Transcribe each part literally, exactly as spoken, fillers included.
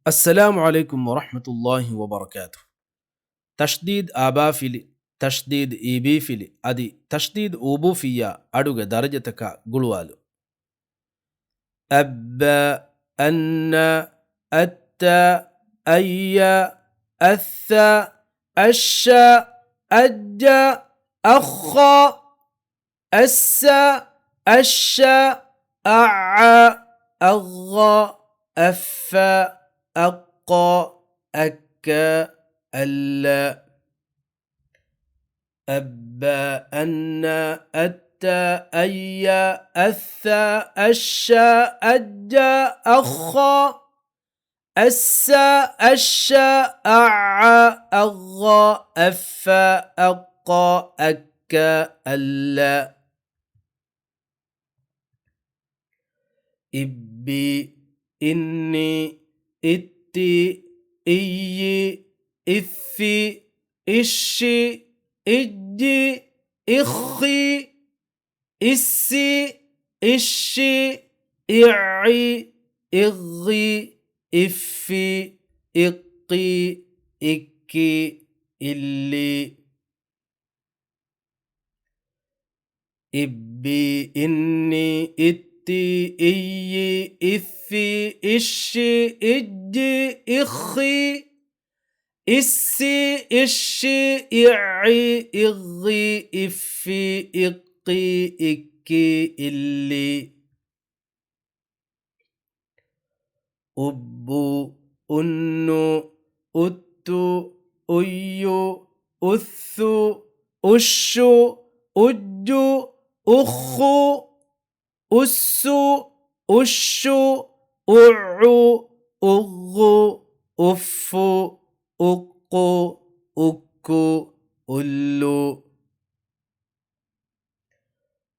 އައްސަލާމު ޢަލައިކުމް ވަރަޙްމަތުﷲި ވަބަރަކާތުހު. ތަޝްދީދު އާބާފިލި، ތަޝްދީދު އީބީފިލި، އަދި ތަޝްދީދު އޫބޫފިއްޔާ އަޑުގެ ދަރަޖަތަކާ ގުޅުވާލު. އައްބާ، އައްނާ، އައްތާ، އައްޔާ، އައްޘާ، އައްޝާ، އައްޖާ، އައްޚާ، އައްސާ، އައްޝާ، އައްޢާ، އައްޣާ، އައްފާ، އައްޤާ، އައްކާ، އައްލާ. އައްބާ، އައްނާ، އައްތާ، އައްޔާ، އައްޘާ، އައްޝާ، އައްޖާ، އައްޚާ، އައްސާ، އައްޝާ، އައްޢާ، އައްޣާ، އައްފާ، އައްޤާ، އައްކާ، އައްލާ. އިއްބީ، އިއްނީ، އިއްތީ، އިއްޔީ، އިއްފީ، އިއްޝީ، އިއްޖީ، އިއްޚީ، އިއްސީ، އިއްޝީ، އިއްޢީ، އިއްޣީ، އިއްފީ، އިއްޤީ، އިއްކީ، އިއްލީ. އިއްބީ، އިއްނީ، އިއްތީ، އިއްޔީ، އިއްފީ، އިއްޝީ، އިއްޖީ، އިއްޚީ، އިއްސީ، އިއްޝީ، އިއްޢީ، އިއްޣީ، އިއްފީ، އިއްޤީ، އިއްކީ، އިއްލީ. އުއްބޫ، އުއްނޫ، އުއްތޫ، އުއްޔޫ، އުއްޘޫ، އުއްޝޫ، އުއްޖޫ، އުއްޚޫ، އުއްސޫ، އުއްޝޫ، އުއްޢޫ، އުއްޣޫ، އުއްފޫ، އުއްޤޫ، އުއްކޫ، އުއްލޫ.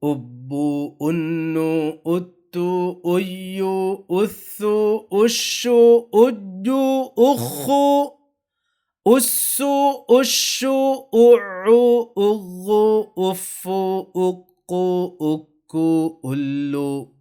އުއްބޫ، އުއްނޫ، އުއްތޫ، އުއްޔޫ، އުއްޘޫ، އުއްޝޫ، އުއްޖޫ، އުއްޚޫ، އުއްސޫ، އުއްޝޫ، އުއްޢޫ، އުއްޣޫ، އުއްފޫ، އުއްޤޫ، އުއްކޫ، އުއްލޫ.